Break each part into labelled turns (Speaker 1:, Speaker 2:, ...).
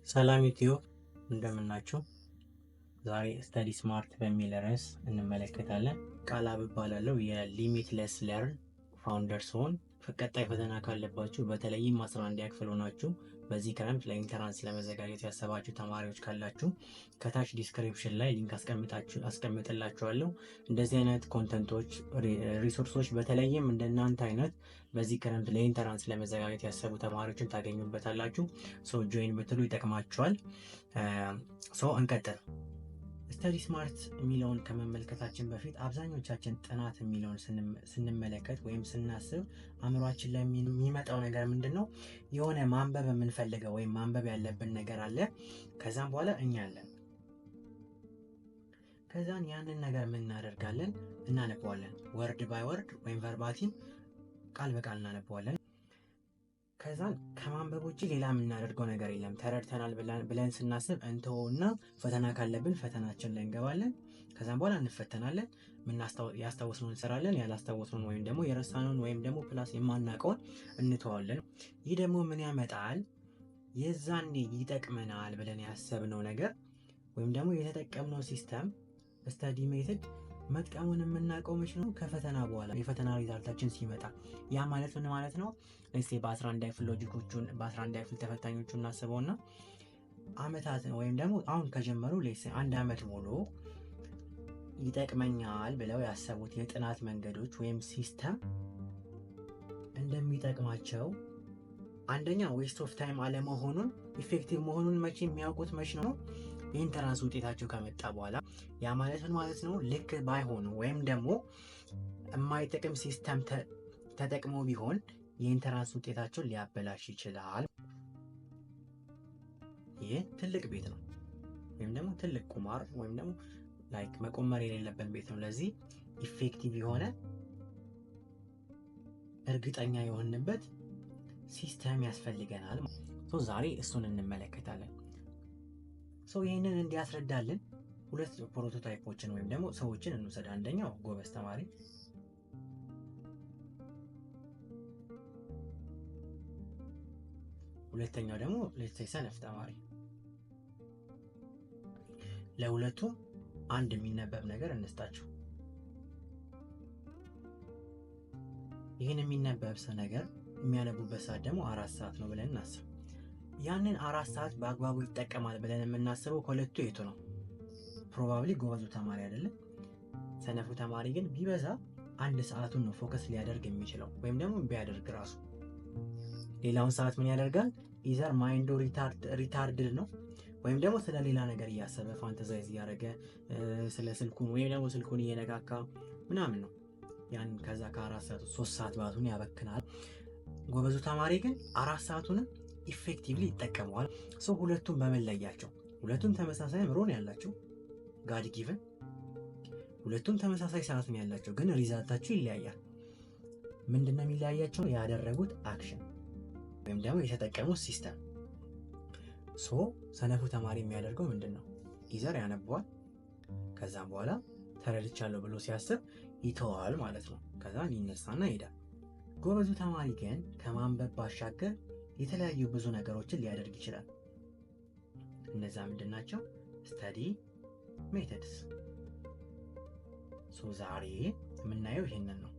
Speaker 1: ሰላም ዩቲዩብ፣ እንደምናችሁ። ዛሬ study smart በሚል ርዕስ እንመለከታለን። ቃላብ እባላለሁ፣ የ Limitless Learn founder ሲሆን ቀጣይ ፈተና ካለባችሁ፣ በተለይም 11 ክፍል ሆናችሁ በዚህ ክረምት ለ entrance ለመዘጋጀት ያሰባችሁ ተማሪዎች ካላችሁ ከታች description ላይ link አስቀምጥላችኋለሁ። እንደዚህ አይነት content ኦች፣ resource ኦች በተለይም እንደናንተ አይነት በዚህ ክረምት ለ entrance ለመዘጋጀት ያሰቡ ተማሪዎችን ታገኙበታላችሁ። So join ብትሉ ይጠቅማችኋል። So እንቀጥል። Study smart የሚለውን ከመመልከታችን በፊት አብዛኞቻችን ጥናት የሚለውን ስንመለከት ወይም ስናስብ አእምሯችን ላይ የሚመጣው ነገር ምንድን ነው? የሆነ ማንበብ የምንፈልገው ወይም ማንበብ ያለብን ነገር አለ። ከዛም በኋላ እኛ አለን። ከዛን ያንን ነገር ምን እናደርጋለን? እናነበዋለን። Word by word ወይም verbatim፣ ቃል በቃል እናነበዋለን። ከዛን ከማንበብ ውጭ ሌላ የምናደርገው ነገር የለም። ተረድተናል ብለን ስናስብ እንተወውና ፈተና ካለብን ፈተናችን ላይ እንገባለን። ከዛም በኋላ እንፈተናለን። ያስታወስነውን እንሰራለን። ያላስታወስነውን ወይም ደግሞ የረሳነውን ወይም ደግሞ plus የማናውቀውን እንተዋለን። ይህ ደግሞ ምን ያመጣል? የዛኔ ይጠቅመናል ብለን ያሰብነው ነገር ወይም ደግሞ የተጠቀምነው system፣ study method መጥቀሙን የምናውቀው መች ነው? ከፈተና በኋላ የፈተና result ኣችን ሲመጣ። ያ ማለት ምን ማለት ነው? እስቲ በ11 ክፍል logic ኦቹን፣ በ11 ክፍል ተፈታኞቹ እናስበውና አመታት ወይም ደግሞ አሁን ከጀመሩ let's say አንድ አመት ሙሉ ይጠቅመኛል ብለው ያሰቡት የጥናት መንገዶች ወይም system እንደሚጠቅማቸው፣ አንደኛ waste of time አለመሆኑን፣ effective መሆኑን መቼ የሚያውቁት መች ነው? የ entrance ውጤታቸው ከመጣ በኋላ። ያ ማለት ምን ማለት ነው? ልክ ባይሆኑ ወይም ደግሞ የማይጠቅም system ተጠቅሞ ቢሆን የ entrance ውጤታቸውን ሊያበላሽ ይችላል። ይህ ትልቅ bet ነው ወይም ደግሞ ትልቅ ቁማር ወይም ደግሞ like መቆመር የሌለብን bet ነው። ለዚህ effective የሆነ፣ እርግጠኛ የሆንበት system ያስፈልገናል። ዛሬ እሱን እንመለከታለን። So ይህንን እንዲያስረዳልን ሁለት prototype ኦችን ወይም ደግሞ ሰዎችን እንውሰድ። አንደኛው ጎበዝ ተማሪ፣ ሁለተኛው ደግሞ let's say ሰነፍ ተማሪ። ለሁለቱም አንድ የሚነበብ ነገር እንስጣቸው። ይህን የሚነበብ ነገር የሚያነቡበት ሰዓት ደግሞ 4 ሰዓት ነው ብለን እናስብ። ያንን 4 ሰዓት በአግባቡ ይጠቀማል ብለን የምናስበው ከሁለቱ የቱ ነው? Probably ጎበዙ ተማሪ አይደለም። ሰነፉ ተማሪ ግን ቢበዛ አንድ ሰዓቱን ነው focus ሊያደርግ የሚችለው፣ ወይም ደግሞ ቢያደርግ ራሱ ሌላውን ሰዓት ምን ያደርጋል? Either mind ኡ retarded ነው ወይም ደግሞ ስለ ሌላ ነገር እያሰበ፣ fantasize እያደረገ፣ ስለ ስልኩን ወይም ደግሞ ስልኩን እየነካካ ምናምን ነው። ያን ከዛ ከ4 ሰዓቱ 3 ሰዓት ባቱን ያበክናል። ጎበዙ ተማሪ ግን 4 ሰዓቱንም effectively ይጠቀመዋል። So ሁለቱም በመለያቸው ሁለቱም ተመሳሳይ አእምሮ ነው ያላቸው፣ God given፣ ሁለቱም ተመሳሳይ ሰዓት ነው ያላቸው፣ ግን result ኣቸው ይለያያል። ምንድነው የሚለያያቸው? ያደረጉት action ወይም ደግሞ የተጠቀሙት system። So ሰነፉ ተማሪ የሚያደርገው ምንድን ነው? Either ያነበዋል፣ ከዛም በኋላ ተረድቻለሁ ብሎ ሲያስብ ይተዋል ማለት ነው። ከዛ ይነሳና ይሄዳል። ጎበዙ ተማሪ ግን ከማንበብ ባሻገር የተለያዩ ብዙ ነገሮችን ሊያደርግ ይችላል። እነዛ ምንድን ናቸው? Study methods። So ዛሬ የምናየው ይሄንን ነው።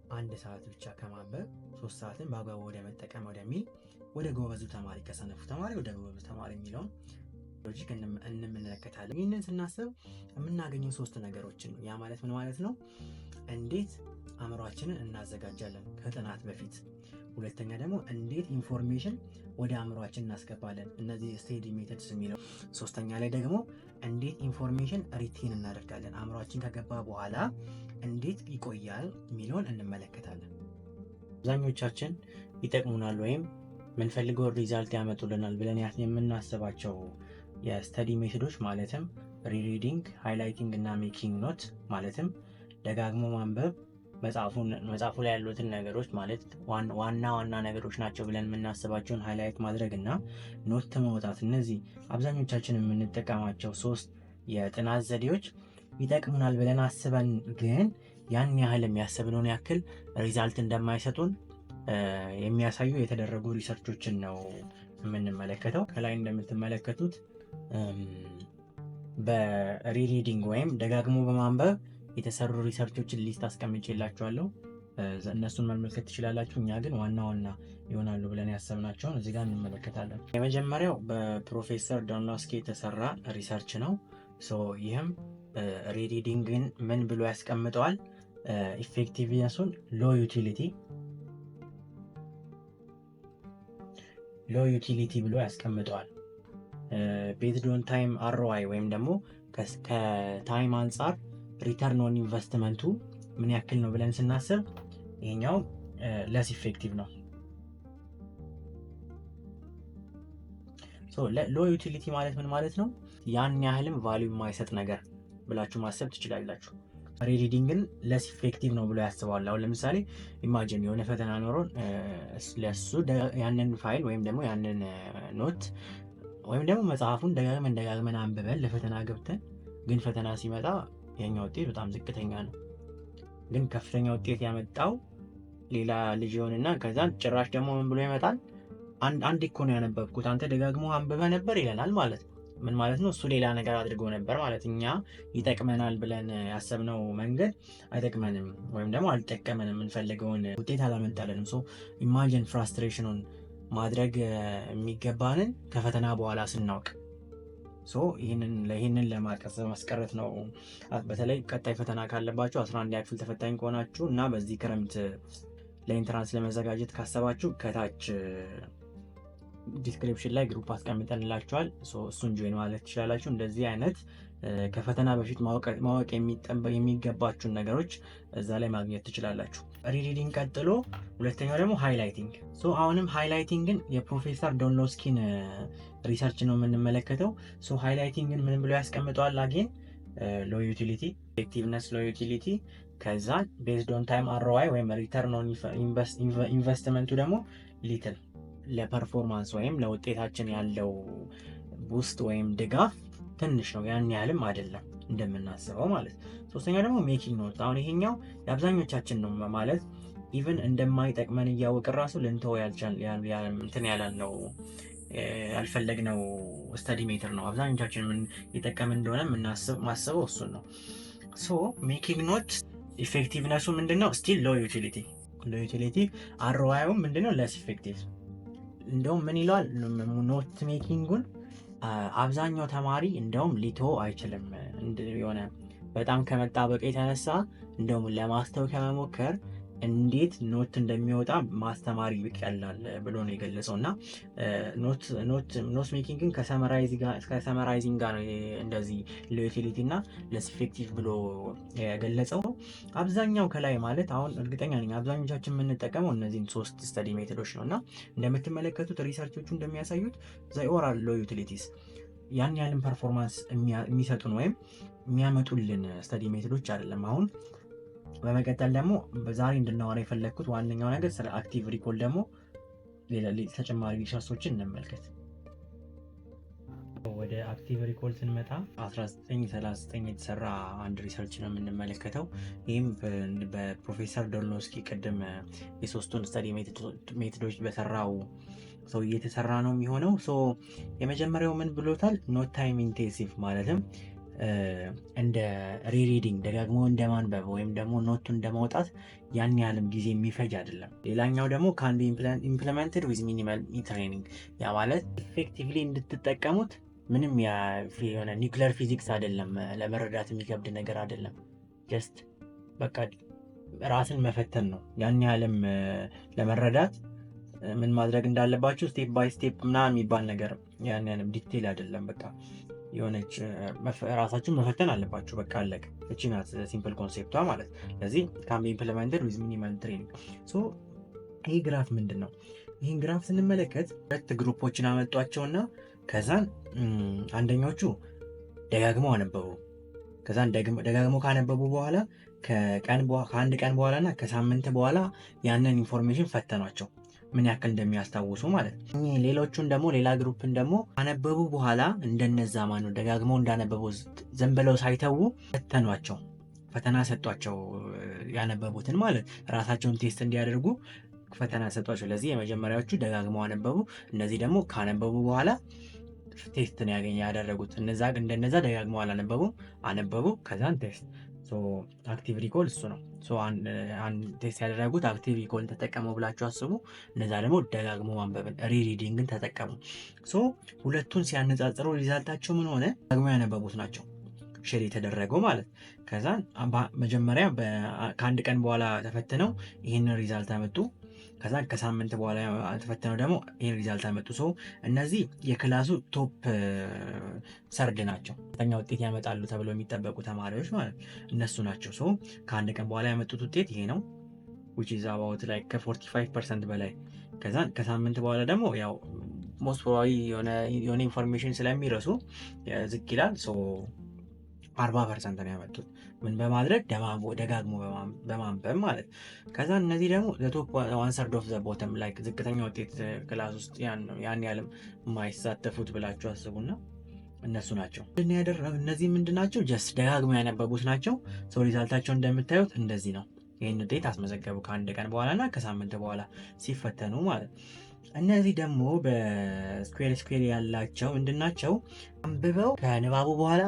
Speaker 1: ከአንድ ሰዓት ብቻ ከማንበብ 3 ሰዓትን በአግባቡ ወደ መጠቀም ወደሚል፣ ወደ ጎበዙ ተማሪ፣ ከሰነፉ ተማሪ ወደ ጎበዙ ተማሪ የሚለውን logic እንመለከታለን። ይህንን ስናስብ የምናገኘው ሶስት ነገሮችን ነው። ያ ማለት ምን ማለት ነው? እንዴት አእምሯችንን እናዘጋጃለን ከጥናት በፊት። ሁለተኛ ደግሞ እንዴት information ወደ አእምሯችን እናስገባለን፣ እነዚህ study methods የሚለው። ሶስተኛ ላይ ደግሞ እንዴት information retain እናደርጋለን፣ አእምሯችን ከገባ በኋላ እንዴት ይቆያል የሚለውን እንመለከታለን። አብዛኞቻችን ይጠቅሙናል ወይም ምንፈልገው result ያመጡልናል ብለን የምናስባቸው የ study method ኦች ማለትም rereading፣ highlighting እና making note፣ ማለትም ደጋግሞ ማንበብ፣ መጽሐፉ ላይ ያሉትን ነገሮች ማለት ዋና ዋና ነገሮች ናቸው ብለን የምናስባቸውን highlight ማድረግ እና note ማውጣት፣ እነዚህ አብዛኞቻችን የምንጠቀማቸው ሶስት የጥናት ዘዴዎች ይጠቅሙናል ብለን አስበን ግን ያን ያህል የሚያስብነውን ያክል result እንደማይሰጡን የሚያሳዩ የተደረጉ research ኦችን ነው የምንመለከተው። ከላይ እንደምትመለከቱት በ rereading ወይም ደጋግሞ በማንበብ የተሰሩ research ኦችን list አስቀምጬላችኋለሁ። እነሱን መመልከት ትችላላችሁ። እኛ ግን ዋና ዋና ይሆናሉ ብለን ያሰብናቸውን እዚህ ጋር እንመለከታለን። የመጀመሪያው በፕሮፌሰር ዶንሎስኪ የተሰራ research ነው። ይህም rereading ን ምን ብሎ ያስቀምጠዋል? Effectiveness ኡን low utility ብሎ ያስቀምጠዋል። Based on time ROI ወይም ደግሞ ከ time አንጻር return on investment ኡ ምን ያክል ነው ብለን ስናስብ ይሄኛው less effective ነው። Low utility ማለት ምን ማለት ነው? ያን ያህልም value የማይሰጥ ነገር ብላችሁ ማሰብ ትችላላችሁ። Rereading ን less effective ነው ብሎ ያስባል። አሁን ለምሳሌ imagine የሆነ ፈተና ኖሮን ለሱ ያንን ፋይል ወይም ደግሞ ያንን note ወይም ደግሞ መጽሐፉን ደጋግመን ደጋግመን አንብበን ለፈተና ገብተን ግን ፈተና ሲመጣ የኛ ውጤት በጣም ዝቅተኛ ነው። ግን ከፍተኛ ውጤት ያመጣው ሌላ ልጅ ይሆንና ከዛን ጭራሽ ደግሞ ምን ብሎ ይመጣል? አንድ እኮ ነው ያነበብኩት፣ አንተ ደጋግሞ አንብበህ ነበር ይለናል ማለት ነው። ምን ማለት ነው? እሱ ሌላ ነገር አድርጎ ነበር ማለት፣ እኛ ይጠቅመናል ብለን ያሰብነው መንገድ አይጠቅመንም ወይም ደግሞ አልጠቀመንም፣ የምንፈልገውን ውጤት አላመጣልንም። So imagine frustration ኑን ማድረግ የሚገባንን ከፈተና በኋላ ስናውቅ። So ይህንን ለማስቀረት ነው። በተለይ ቀጣይ ፈተና ካለባችሁ፣ 11 ክፍል ተፈታኝ ከሆናችሁ እና በዚህ ክረምት ለ entrance ለመዘጋጀት ካሰባችሁ ከታች description ላይ group አስቀምጠንላችኋል። እሱን join ማለት ትችላላችሁ። እንደዚህ አይነት ከፈተና በፊት ማወቅ የሚገባችሁን ነገሮች እዛ ላይ ማግኘት ትችላላችሁ። Rereading ቀጥሎ ሁለተኛው ደግሞ highlighting። አሁንም highlighting ን የፕሮፌሰር ዶንሎስኪን research ነው የምንመለከተው። Highlighting ን ምን ብሎ ያስቀምጠዋል? Again low utility፣ effectiveness low utility፣ ከዛ based on time ROI ወይም return on investment ኡ ደግሞ little፣ ለ performance ወይም ለውጤታችን ያለው boost ወይም ድጋፍ ትንሽ ነው፣ ያን ያህልም አይደለም እንደምናስበው ማለት። ሶስተኛው ደግሞ making note። አሁን ይሄኛው የአብዛኞቻችን ነው፣ ማለት even እንደማይጠቅመን እያወቅን ራሱ ልንተው እንትን ያላልነው፣ ያልፈለግነው study method ነው። አብዛኞቻችን ምን የጠቀምን እንደሆነ ማስበው እሱን ነው። So making note effectiveness ኡ ምንድነው? Still low utility። Low utility ROI ዩም ምንድነው? Less effective። እንደውም ምን ይለዋል? Note making ኡን አብዛኛው ተማሪ እንደውም ሊተው አይችልም። የሆነ በጣም ከመጣበቅ የተነሳ እንደውም ለማስተው ከመሞከር እንዴት note እንደሚወጣ ማስተማር ይቀላል ብሎ ነው የገለጸው። እና note making ን ከ summarizing ጋር ነው እንደዚህ low utility እና less effective ብሎ የገለጸው። አብዛኛው ከላይ ማለት አሁን እርግጠኛ ነኝ አብዛኞቻችን የምንጠቀመው እነዚህን ሶስት study method ኦች ነው። እና እንደምትመለከቱት research ኦቹ እንደሚያሳዩት they all are low utilities፣ ያን ያህልን performance የሚሰጡን ወይም የሚያመጡልን study method ኦች አይደለም። አሁን በመቀጠል ደግሞ ዛሬ እንድናወራ የፈለግኩት ዋነኛው ነገር ስለ active recall ደግሞ ተጨማሪ research ኦችን እንመልከት። ወደ active recall ስንመጣ 1939 የተሰራ አንድ research ነው የምንመለከተው። ይህም በፕሮፌሰር ዶልኖስኪ ቅድም የሶስቱን study method ኦች በሰራው ሰው እየተሰራ ነው የሚሆነው። የመጀመሪያው ምን ብሎታል? Not time intensive፣ ማለትም እንደ rereading ደጋግሞ እንደማንበብ ወይም ደግሞ note ኡ እንደማውጣት ያን ያህልም ጊዜ የሚፈጅ አይደለም። ሌላኛው ደግሞ can be implemented with minimal training፣ ያ ማለት effectively እንድትጠቀሙት ምንም የሆነ nuclear physics አይደለም፣ ለመረዳት የሚከብድ ነገር አይደለም። Just በቃ ራስን መፈተን ነው። ያን ያህልም ለመረዳት ምን ማድረግ እንዳለባችሁ step by step ምናምን የሚባል ነገር ያን ያህልም detail አይደለም። በቃ የሆነች ራሳችሁን መፈተን አለባችሁ። በቃ አለቀ። እቺ ናት simple concept ኧ ማለት። ስለዚህ can be implemented with minimal training። ይህ graph ምንድን ነው? ይህን graph ስንመለከት ሁለት group ኦችን አመጧቸውና ከዛን አንደኞቹ ደጋግመው አነበቡ። ከዛን ደጋግመው ካነበቡ በኋላ ከአንድ ቀን በኋላ እና ከሳምንት በኋላ ያንን information ፈተኗቸው ምን ያክል እንደሚያስታውሱ ማለት ነው። ሌሎቹን ደግሞ ሌላ group ን ደግሞ ካነበቡ በኋላ እንደነዛ ማነው ደጋግመው እንዳነበቡ ዝም ብለው ሳይተዉ ፈተኗቸው፣ ፈተና ሰጧቸው ያነበቡትን ማለት፣ ራሳቸውን test እንዲያደርጉ። ፈተና ሰጧቸው። ለዚህ የመጀመሪያዎቹ ደጋግመው አነበቡ። እነዚህ ደግሞ ካነበቡ በኋላ test ነው ያገኘ ያደረጉት። እንደነዛ ደጋግመው አላነበቡም፣ አነበቡ፣ ከዛን test። Active recall እሱ ነው። Test ያደረጉት active recall ተጠቀሙ ብላችሁ አስቡ። እነዛ ደግሞ ደጋግሞ ማንበብን፣ rereading ን ተጠቀሙ። So ሁለቱን ሲያነጻጽሩ result ኣቸው ምን ሆነ? ደጋግሞ ያነበቡት ናቸው share የተደረገው ማለት። ከዛ መጀመሪያ ከአንድ ቀን በኋላ ተፈትነው ይህንን result አመጡ። ከዛ ከሳምንት በኋላ ተፈትነው ደግሞ ይህን result አመጡ። So እነዚህ የ class ኡ top third ናቸው። ከፍተኛ ውጤት ያመጣሉ ተብለው የሚጠበቁ ተማሪዎች ማለት እነሱ ናቸው። So ከአንድ ቀን በኋላ ያመጡት ውጤት ይሄ ነው፣ which is about like ከ45% በላይ። ከዛ ከሳምንት በኋላ ደግሞ ያው most probably የሆነ information ስለሚረሱ ዝቅ ይላል። 40% ነው ያመጡት። ምን በማድረግ? ደጋግሞ በማንበብ ማለት። ከዛ እነዚህ ደግሞ top one third of the bottom፣ like ዝቅተኛ ውጤት class ውስጥ ያን ያህልም የማይሳተፉት ብላችሁ አስቡና እነሱ ናቸው። እነዚህ ምንድን ናቸው? Just ደጋግሞ ያነበቡት ናቸው። So result ኣቸው እንደምታዩት እንደዚህ ነው። ይህን ውጤት አስመዘገቡ ከአንድ ቀን በኋላ እና ከሳምንት በኋላ ሲፈተኑ ማለት። እነዚህ ደግሞ በ square square ያላቸው ምንድን ናቸው? አንብበው ከንባቡ በኋላ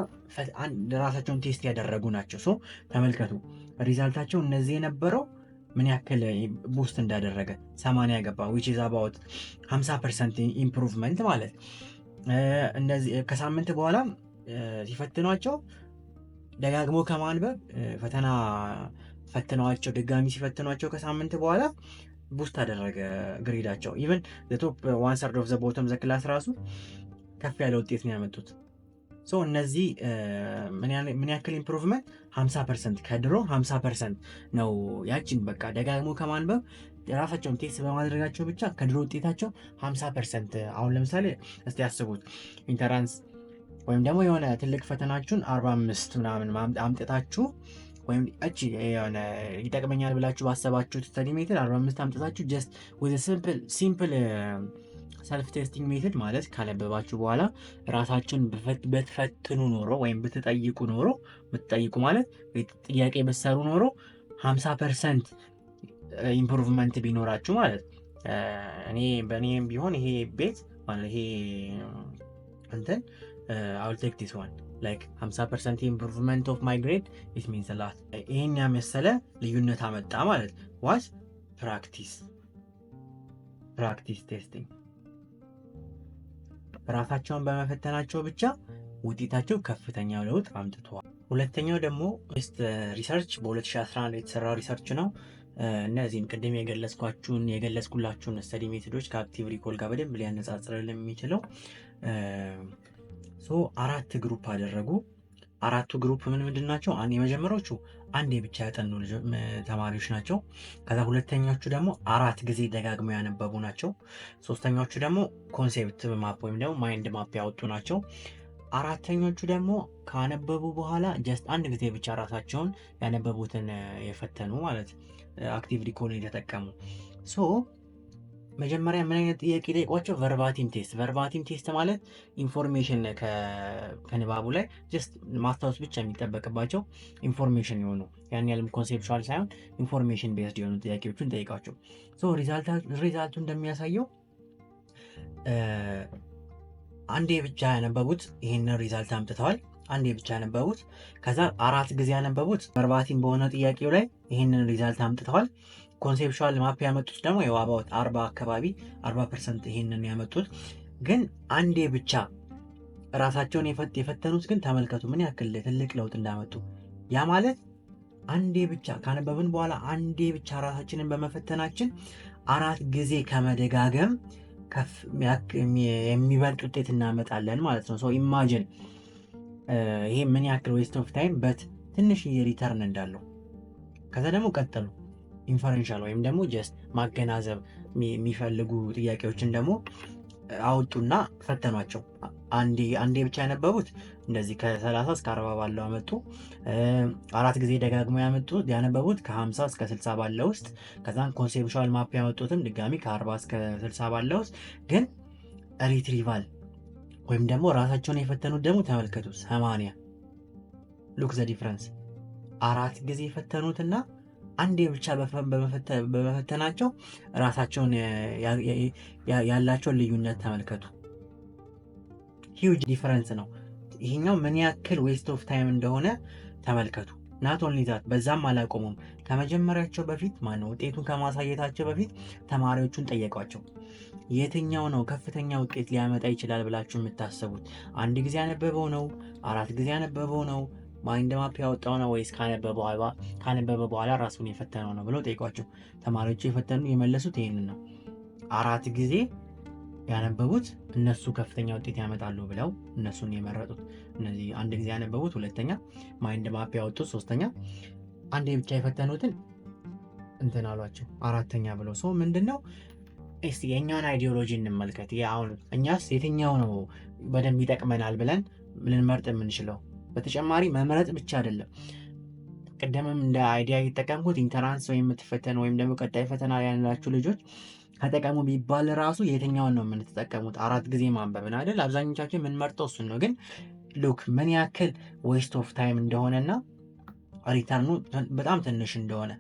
Speaker 1: ራሳቸውን test ያደረጉ ናቸው። So ተመልከቱ result ኣቸው እነዚህ የነበረው ምን ያክል boost እንዳደረገ፣ 80 ገባ፣ which is about 50% improvement ማለት። እነዚህ ከሳምንት በኋላ ሲፈትኗቸው ደጋግሞ ከማንበብ ፈተና ፈትነዋቸው ድጋሚ ሲፈትኗቸው ከሳምንት በኋላ boost አደረገ grade ኣቸው። Even top one third of the bottom the class ራሱ ከፍ ያለ ውጤት ነው ያመጡት። So እነዚህ ምን ያክል improvement? 50%፣ ከድሮ 50% ነው። ያችን በቃ ደጋግሞ ከማንበብ ራሳቸውን test በማድረጋቸው ብቻ ከድሮ ውጤታቸው 50%። አሁን ለምሳሌ እስቲ ያስቡት፣ entrance ወይም ደግሞ የሆነ ትልቅ ፈተናችሁን 45 ምናምን አምጥታችሁ ወይም እቺ የሆነ ይጠቅመኛል ብላችሁ ባሰባችሁት study method 45 አምጥታችሁ just with simple self testing method ማለት ካነበባችሁ በኋላ ራሳችሁን ብትፈትኑ ኖሮ ወይም ብትጠይቁ ኖሮ፣ ብትጠይቁ ማለት ጥያቄ ብትሰሩ ኖሮ 50% improvement ቢኖራችሁ ማለት እኔ በእኔም ቢሆን ይሄ ቤት ማለት ይሄ እንትን I'll take this one፣ like 50% improvement of my grade, it means a lot። ይህን ያመሰለ ልዩነት አመጣ ማለት። What practice testing፣ ራሳቸውን በመፈተናቸው ብቻ ውጤታቸው ከፍተኛ ለውጥ አምጥተዋል። ሁለተኛው ደግሞ research በ2011 የተሰራ research ነው። እነዚህን ቅድም የገለጽኩላችሁን study method ኦች ከ active recall ጋር በደንብ ሊያነጻጽርልን የሚችለው። So አራት group አደረጉ። አራቱ group ምን ምንድን ናቸው? የመጀመሪያዎቹ አንዴ ብቻ ያጠኑ ተማሪዎች ናቸው። ከዛ ሁለተኞቹ ደግሞ አራት ጊዜ ደጋግመው ያነበቡ ናቸው። ሶስተኞቹ ደግሞ concept map ወይም ደግሞ mind map ያወጡ ናቸው። አራተኞቹ ደግሞ ካነበቡ በኋላ just አንድ ጊዜ ብቻ ራሳቸውን ያነበቡትን የፈተኑ ማለት active recall የተጠቀሙ። So መጀመሪያ ምን አይነት ጥያቄ ጠይቋቸው? Verbatim test። Verbatim test ማለት information ከንባቡ ላይ just ማስታወስ ብቻ የሚጠበቅባቸው information የሆኑ፣ ያን ያህልም conceptual ሳይሆን information based የሆኑ ጥያቄዎችን ጠይቃቸው። Result ኡ እንደሚያሳየው አንዴ ብቻ ያነበቡት ይህንን result አምጥተዋል። አንዴ ብቻ ያነበቡት፣ ከዛ አራት ጊዜ ያነበቡት verbatim በሆነ ጥያቄው ላይ ይህንን result አምጥተዋል። Conceptual map ያመጡት ደግሞ ያው about 40 አካባቢ፣ 40% ይህንን ያመጡት። ግን አንዴ ብቻ ራሳቸውን የፈተኑት ግን ተመልከቱ ምን ያክል ትልቅ ለውጥ እንዳመጡ። ያ ማለት አንዴ ብቻ ካነበብን በኋላ አንዴ ብቻ ራሳችንን በመፈተናችን አራት ጊዜ ከመደጋገም የሚበልጥ ውጤት እናመጣለን ማለት ነው። So imagine ይሄ ምን ያክል waste of time but ትንሽዬ return እንዳለው። ከዛ ደግሞ ቀጠሉ፣ inferential ወይም ደግሞ just ማገናዘብ የሚፈልጉ ጥያቄዎችን ደግሞ አወጡና ፈተኗቸው። አንዴ ብቻ ያነበቡት እንደዚህ ከ30 እስከ 40 ባለው አመጡ። አራት ጊዜ ደጋግሞ ያነበቡት ከ50 እስከ 60 ባለው ውስጥ፣ ከዛን conceptual map ያመጡትም ድጋሚ ከ40 እስከ 60 ባለው ውስጥ። ግን retrieval ወይም ደግሞ ራሳቸውን የፈተኑት ደግሞ ተመልከቱ፣ 80። Look the difference፣ አራት ጊዜ የፈተኑትና አንዴ ብቻ በመፈተናቸው ራሳቸውን ያላቸውን ልዩነት ተመልከቱ። Huge difference ነው። ይሄኛው ምን ያክል waste of time እንደሆነ ተመልከቱ። Not only that፣ በዛም አላቆሙም። ከመጀመሪያቸው በፊት፣ ማነው፣ ውጤቱን ከማሳየታቸው በፊት ተማሪዎቹን ጠየቋቸው። የትኛው ነው ከፍተኛ ውጤት ሊያመጣ ይችላል ብላችሁ የምታስቡት? አንድ ጊዜ ያነበበው ነው? አራት ጊዜ ያነበበው ነው? Mind map ያወጣው ነው? ወይስ ካነበበ በኋላ ራሱን የፈተነው ነው ብለው ጠይቋቸው። ተማሪዎቹ የፈተኑ የመለሱት ይህንን ነው። አራት ጊዜ ያነበቡት እነሱ ከፍተኛ ውጤት ያመጣሉ ብለው እነሱን የመረጡት። እነዚህ አንድ ጊዜ ያነበቡት ሁለተኛ፣ mind map ያወጡት ሶስተኛ፣ አንዴ ብቻ የፈተኑትን እንትን አሏቸው አራተኛ ብለው። So ምንድን ነው? እስቲ የእኛን ideology እንመልከት። አሁን እኛስ የትኛው ነው በደንብ ይጠቅመናል ብለን ልንመርጥ የምንችለው? በተጨማሪ መምረጥ ብቻ አይደለም። ቅደምም እንደ idea የተጠቀምኩት entrance ወይም የምትፈተኑ ወይም ደግሞ ቀጣይ ፈተና ያላችሁ ልጆች ተጠቀሙ ቢባል ራሱ የትኛውን ነው የምንተጠቀሙት? አራት ጊዜ ማንበብን አይደል? አብዛኞቻችን የምንመርጠው እሱን ነው። ግን look ምን ያክል waste of time እንደሆነና return ኑ በጣም ትንሽ እንደሆነ፣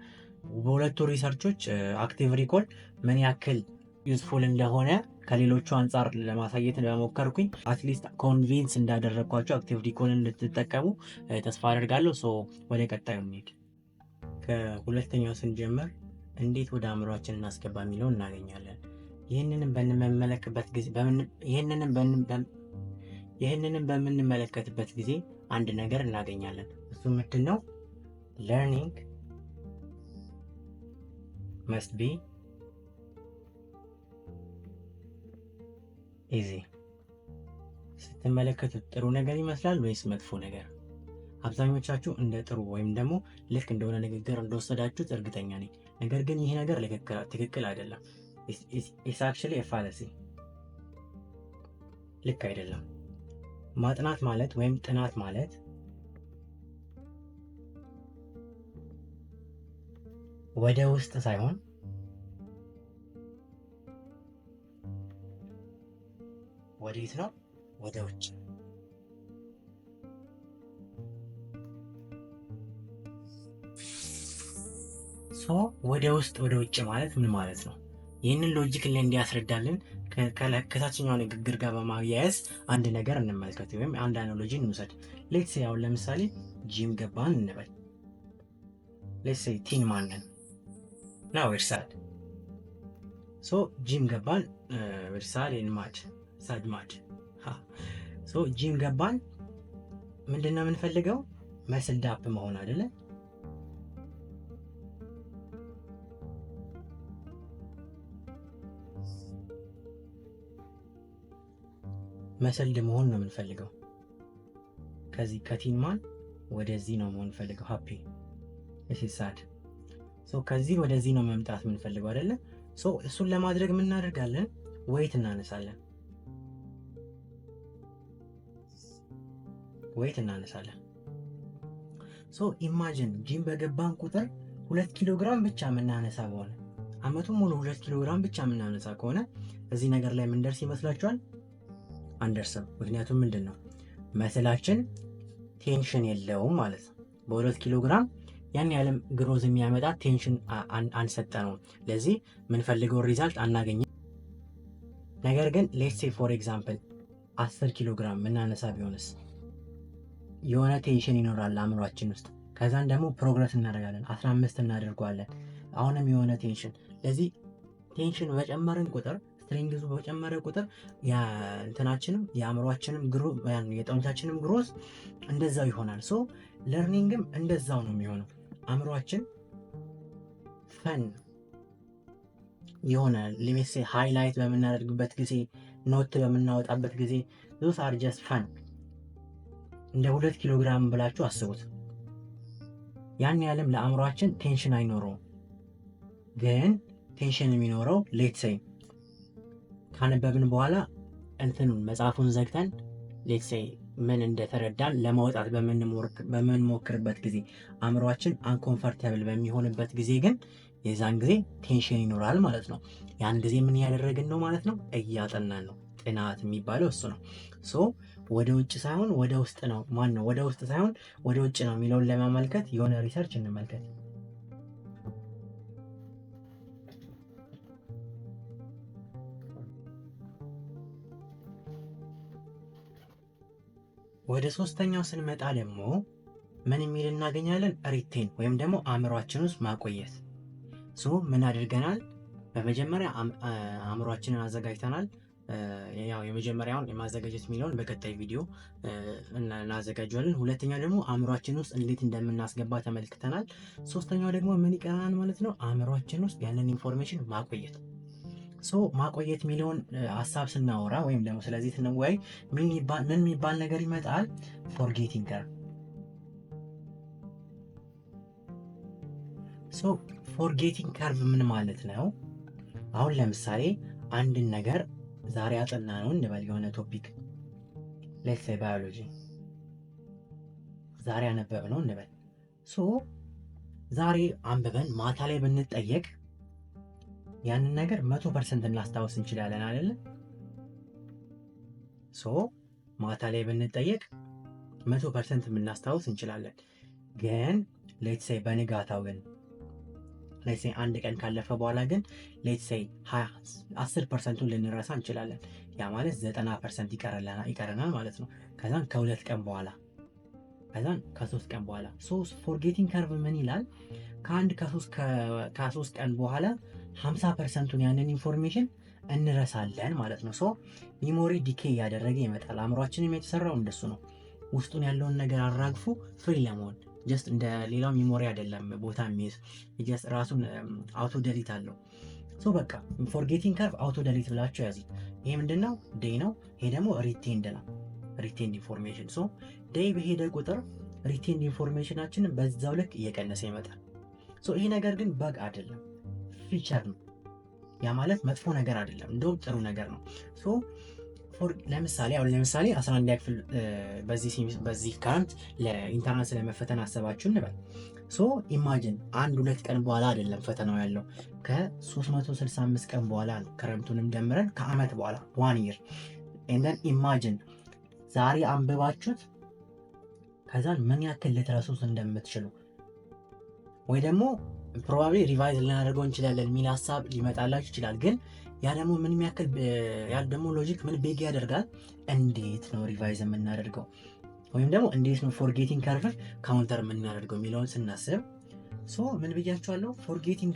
Speaker 1: በሁለቱ research ኦች active recall ምን ያክል useful እንደሆነ ከሌሎቹ አንጻር ለማሳየት ለሞከርኩኝ at least convince እንዳደረግኳቸው active recall እንድትጠቀሙ ተስፋ አደርጋለሁ። So ወደ ቀጣዩ እንሂድ። ከሁለተኛው ስንጀምር እንዴት ወደ አእምሯችን እናስገባ የሚለው እናገኛለን። ይህንንም በምንመለከትበት ጊዜ አንድ ነገር እናገኛለን። እሱ ምንድን ነው? Learning must be easy። ስትመለከቱት ጥሩ ነገር ይመስላል ወይስ መጥፎ ነገር? አብዛኞቻችሁ እንደ ጥሩ ወይም ደግሞ ልክ እንደሆነ ንግግር እንደወሰዳችሁት እርግጠኛ ነኝ። ነገር ግን ይህ ነገር ትክክል አይደለም። It's actually fallacy፣ ልክ አይደለም። ማጥናት ማለት ወይም ጥናት ማለት ወደ ውስጥ ሳይሆን ወዴት ነው? ወደ ውጭ። So ወደ ውስጥ ወደ ውጭ ማለት ምን ማለት ነው? ይህንን logic ላይ እንዲያስረዳልን ከታችኛው ንግግር ጋር በማያያዝ አንድ ነገር እንመልከት ወይም አንድ analogy እንውሰድ። Let's say አሁን ለምሳሌ ጂም ገባን እንበል። Let's say thin man ነን now we're sad። So gym ገባን፣ we're sad and mad, sad mad። So gym ገባን። ምንድን ነው የምንፈልገው? Muscled up መሆን አይደለ? Muscled መሆን ነው የምንፈልገው። ከዚህ ከ thin man ወደዚህ ነው መሆን ፈልገው። Happy sad። ከዚህ ወደዚህ ነው መምጣት የምንፈልገው አይደለ? እሱን ለማድረግ ምን እናደርጋለን? Weight እናነሳለን። Weight እናነሳለን። So imagine gym በገባን ቁጥር 2 ኪሎ ግራም ብቻ የምናነሳ ከሆነ፣ አመቱን ሙሉ 2 ኪሎ ግራም ብቻ የምናነሳ ከሆነ እዚህ ነገር ላይ የምንደርስ ይመስላችኋል? አንደርስም። ምክንያቱም ምንድን ነው፣ muscle ኣችን tension የለውም ማለት ነው። በ2 ኪሎ ግራም ያን ያህልም growth የሚያመጣ tension አንሰጠነውም። ለዚህ የምንፈልገው result አናገኝም። ነገር ግን let's say for example 10 ኪሎ ግራም የምናነሳ ቢሆንስ የሆነ tension ይኖራል አእምሯችን ውስጥ። ከዛን ደግሞ progress እናደርጋለን፣ 15 እናደርገዋለን። አሁንም የሆነ tension። ለዚህ tension በጨመርን ቁጥር፣ strength ኡ በጨመረ ቁጥር እንትናችንም የአእምሯችንም የጡንቻችንም growth እንደዛው ይሆናል። So learning ም እንደዛው ነው የሚሆነው። አእምሯችን fun የሆነ ለምሳሌ highlight በምናደርግበት ጊዜ፣ note በምናወጣበት ጊዜ those are just fun። እንደ 2 ኪሎ ግራም ብላችሁ አስቡት። ያን ያህልም ለአእምሯችን tension አይኖረውም። ግን tension የሚኖረው let's say ካነበብን በኋላ እንትኑን መጽሐፉን ዘግተን let's say ምን እንደተረዳን ለማውጣት በምንሞክርበት ጊዜ፣ አእምሯችን uncomfortable በሚሆንበት ጊዜ ግን የዛን ጊዜ tension ይኖራል ማለት ነው። ያን ጊዜ ምን እያደረግን ነው ማለት ነው? እያጠናን ነው። ጥናት የሚባለው እሱ ነው። So ወደ ውጭ ሳይሆን ወደ ውስጥ ነው። ማን ነው፣ ወደ ውስጥ ሳይሆን ወደ ውጭ ነው የሚለውን ለማመልከት የሆነ research እንመልከት። ወደ ሶስተኛው ስንመጣ ደግሞ ምን የሚል እናገኛለን? Retain ወይም ደግሞ አእምሯችን ውስጥ ማቆየት። So ምን አድርገናል? በመጀመሪያ አእምሯችንን አዘጋጅተናል። ያው የመጀመሪያውን የማዘጋጀት የሚለውን በቀጣይ ቪዲዮ እናዘጋጀዋለን። ሁለተኛው ደግሞ አእምሯችን ውስጥ እንዴት እንደምናስገባ ተመልክተናል። ሶስተኛው ደግሞ ምን ይቀረናል ማለት ነው? አእምሯችን ውስጥ ያንን information ማቆየት። So ማቆየት የሚለውን ሀሳብ ስናወራ ወይም ደግሞ ስለዚህ ስንወያይ ምን የሚባል ነገር ይመጣል? Forgetting curve። So forgetting curve ምን ማለት ነው? አሁን ለምሳሌ አንድን ነገር ዛሬ አጠናነው እንበል፣ የሆነ topic፣ let's say biology ዛሬ አነበብነው እንበል። So ዛሬ አንብበን ማታ ላይ ብንጠየቅ ያንን ነገር 100% ልናስታውስ እንችላለን አይደለ? So ማታ ላይ ብንጠየቅ 100% የምናስታውስ እንችላለን። ግን let's say በንጋታው ግን፣ let's say አንድ ቀን ካለፈ በኋላ ግን let's say 10%ኡን ልንረሳ እንችላለን። ያ ማለት 90% ይቀረናል ማለት ነው። ከዛን ከ2 ቀን በኋላ፣ ከዛን ከ3 ቀን በኋላ። So forgetting curve ምን ይላል? ከአንድ ከ3 ቀን በኋላ 50%ኡን ያንን information እንረሳለን ማለት ነው። So memory decay እያደረገ ይመጣል። አእምሯችንም የተሰራው እንደሱ ነው። ውስጡን ያለውን ነገር አራግፎ free ለመሆን፣ just እንደ ሌላው memory አይደለም ቦታ የሚይዝ፣ just ራሱን auto delete አለው። So በቃ forgetting curve auto delete ብላችሁ ያዙት። ይሄ ምንድን ነው? Day ነው። ይሄ ደግሞ retained ነው። Retained information። So day በሄደ ቁጥር retained information ኣችንን በዛው ልክ እየቀነሰ ይመጣል። So ይሄ ነገር ግን bug አይደለም፣ feature ነው። ያ ማለት መጥፎ ነገር አይደለም፣ እንደውም ጥሩ ነገር ነው። So ለምሳሌ አሁን ለምሳሌ 11 ክፍል በዚህ ክረምት ለ entrance ለመፈተን አሰባችሁ እንበል። So imagine አንድ ሁለት ቀን በኋላ አይደለም ፈተናው ያለው፣ ከ365 ቀን በኋላ ነው። ክረምቱንም ደምረን ከአመት በኋላ፣ one year። And then imagine ዛሬ አንብባችሁት ከዛን ምን ያክል ልትረሱት እንደምትችሉ፣ ወይ ደግሞ probably revise ልናደርገው እንችላለን የሚል ሀሳብ ሊመጣላችሁ ይችላል። ግን ያ ደግሞ ምን ያክል ያ ደግሞ logic ምን beg ያደርጋል? እንዴት ነው revise የምናደርገው ወይም ደግሞ እንዴት ነው forgetting curve counter የምናደርገው የሚለውን ስናስብ፣ so ምን ብያችኋለሁ? Forgetting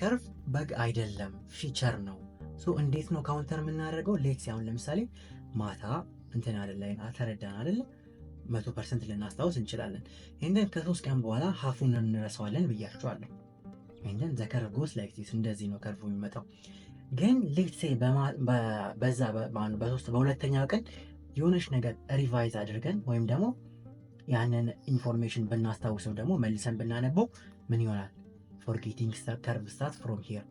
Speaker 1: curve bug አይደለም፣ feature ነው። So እንዴት ነው counter የምናደርገው? Let's አሁን ለምሳሌ ማታ እንትን አደለ ተረዳን አይደለ? 100% ልናስታውስ እንችላለን። ይህንን ከ3 ቀን በኋላ half ኡን እንረሳዋለን ብያችኋለሁ። ይህንን the curve goes like this፣ እንደዚህ ነው curve የሚመጣው። ግን let's say በዛ በሶስት በሁለተኛው ቀን የሆነች ነገር revise አድርገን ወይም ደግሞ ያንን information ብናስታውሰው፣ ደግሞ መልሰን ብናነበው ምን ይሆናል? Forgetting curve start from here።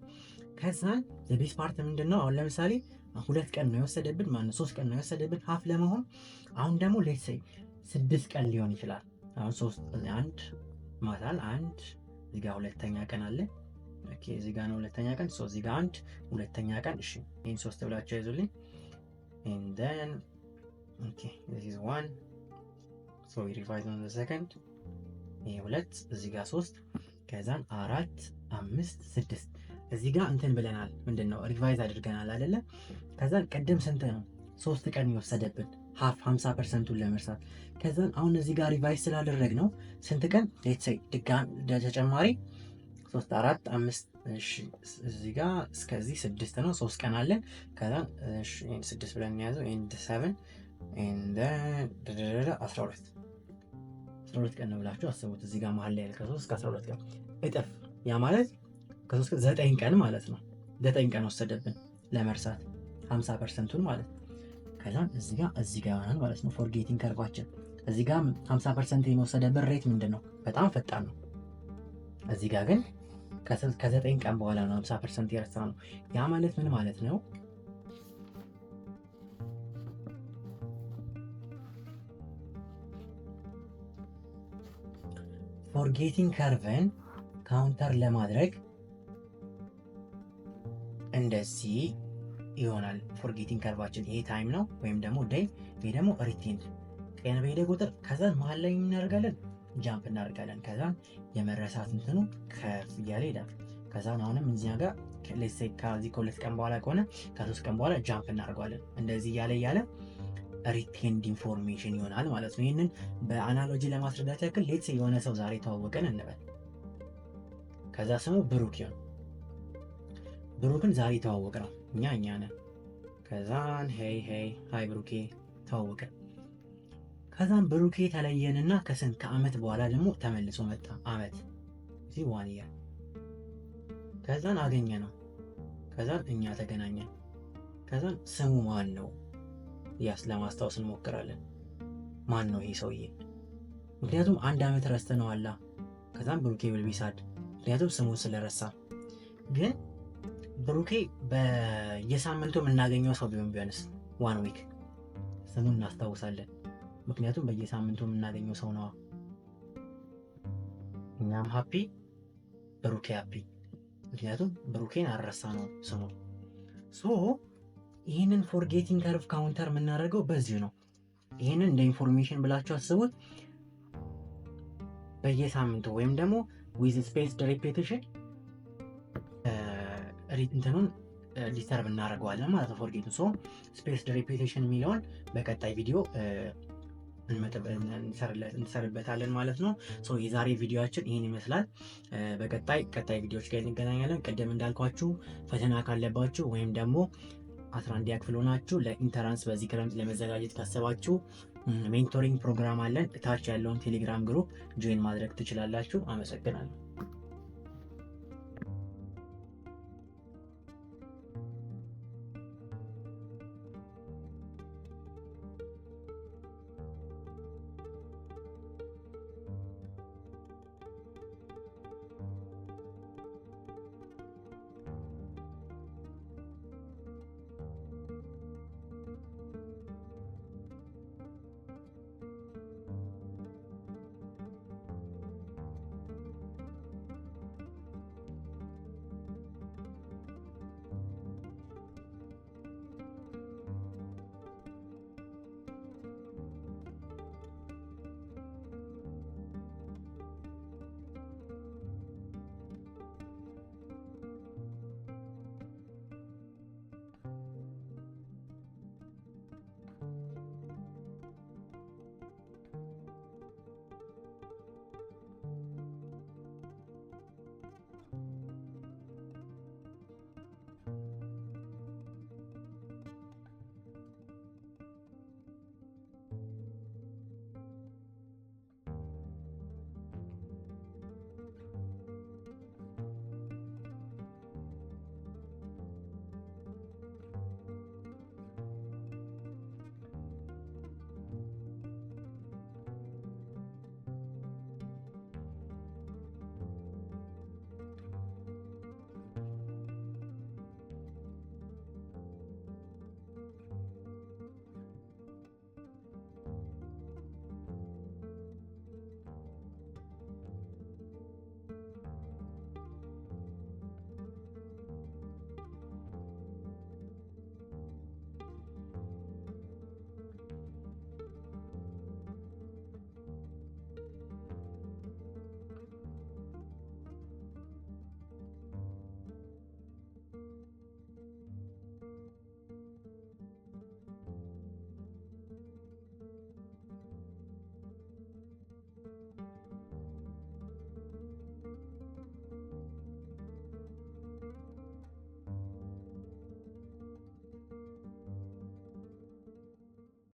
Speaker 1: ከዛን the best part ምንድን ነው? አሁን ለምሳሌ 2 ቀን ነው የወሰደብን፣ ማነው 3 ቀን ነው የወሰደብን half ለመሆን። አሁን ደግሞ let's say 6 ቀን ሊሆን ይችላል። አሁን ሶስት፣ አንድ ማታል አንድ፣ እዚህ ጋር ሁለተኛ ቀን አለ። Okay፣ እዚህ ጋር ነው ሁለተኛ ቀን። So እዚህ ጋር አንድ ሁለተኛ ቀን። እሺ፣ ይሄን ሶስት ብላችሁ ያዙልኝ። And then okay, this is one, so we revise on the second። ይሄ ሁለት፣ እዚህ ጋር ሶስት፣ ከዛን አራት፣ አምስት፣ ስድስት። እዚህ ጋር እንትን ብለናል። ምንድን ነው revise አድርገናል አይደለ? ከዛን ቅድም ስንት ነው? 3 ቀን የወሰደብን half 50%ኡን ለመርሳት። ከዛን አሁን እዚህ ጋር revise ስላደረግነው ስንት ቀን? Let's say ድጋም ተጨማሪ ሶስት፣ አራት፣ አምስት። እዚህ ጋር እስከዚህ ስድስት ነው። 3 ቀን አለን። ከዛ ስድስት ብለን እንያዘው፣ and seven፣ 12፣ 12 ቀን ነው ብላችሁ አስቡት። እዚህ ጋር መሀል ላይ ከ3 እስከ 12 ቀን እጥፍ፣ ያ ማለት ከ3 ቀን 9 ቀን ማለት ነው። 9 ቀን ወሰደብን ለመርሳት 50%ኡን ማለት ነው። ከዛም እዚህ ጋር ይሆናል ማለት ነው forgetting curve ኣችን። እዚህ ጋር 50% የመወሰደብን rate ምንድን ነው? በጣም ፈጣን ነው። እዚህ ጋር ግን ከ9 ቀን በኋላ ነው 50% የረሳነው። ያ ማለት ምን ማለት ነው? Forgetting curve ን counter ለማድረግ እንደዚህ ይሆናል። Forgetting curve ኣችን ይሄ time ነው ወይም ደግሞ day፣ ይሄ ደግሞ retained። ቀን በሄደ ቁጥር ከዛን መሀል ላይ እናደርጋለን፣ jump እናደርጋለን። ከዛን የመረሳት እንትኑ ከፍ እያለ ይሄዳል። ከዛን ከዛን አሁንም እዚያ ጋር ከዚህ ከ2 ቀን በኋላ ከሆነ ከ3 ቀን በኋላ jump እናደርገዋለን። እንደዚህ እያለ እያለ retained information ይሆናል ማለት ነው። ይህንን በ analogy ለማስረዳት ያክል let's say የሆነ ሰው ዛሬ ተዋወቀን እንበል። ከዛ ስሙ ብሩክ ይሁን። ብሩክን ዛሬ ተዋወቅነው፣ እኛ ነን። ከዛን hey hey hi ብሩኬ ተዋወቅን። ከዛም ብሩኬ ተለየንና ከስንት ከአመት በኋላ ደግሞ ተመልሶ መጣ። አመት እዚህ one year። ከዛን አገኘነው። ከዛን እኛ ተገናኘን። ከዛን ስሙ ማን ነው ያስ ለማስታወስ እንሞክራለን። ማን ነው ይሄ ሰውዬ? ምክንያቱም አንድ ዓመት ረስተነዋላ። ከዛም ብሩኬ will be sad፣ ምክንያቱም ስሙን ስለረሳ። ግን ብሩኬ በየሳምንቱ የምናገኘው ሰው ቢሆን ቢሆንስ one week ስሙን እናስታውሳለን። ምክንያቱም በየሳምንቱ የምናገኘው ሰው ነዋ። እኛም happy፣ ብሩኬ happy፣ ምክንያቱም ብሩኬን አልረሳነው ስሙን። So ይህንን forgetting curve counter የምናደርገው በዚሁ ነው። ይህንን እንደ information ብላችሁ አስቡት። በየሳምንቱ ወይም ደግሞ with spaced repetition እንትኑን disturb እናደርገዋለን ማለት ነው። Forget ኡ so spaced repetition የሚለውን በቀጣይ ቪዲዮ እንሰርበታለን ማለት ነው። የዛሬ ቪዲዮአችን ይህን ይመስላል። በቀጣይ ቀጣይ ቪዲዮዎች ጋር እንገናኛለን። ቅድም እንዳልኳችሁ ፈተና ካለባችሁ ወይም ደግሞ 11 ክፍል ሆናችሁ ለ entrance በዚህ ክረምት ለመዘጋጀት ካሰባችሁ mentoring program አለን። እታች ያለውን ቴሌግራም group join ማድረግ ትችላላችሁ። አመሰግናለሁ።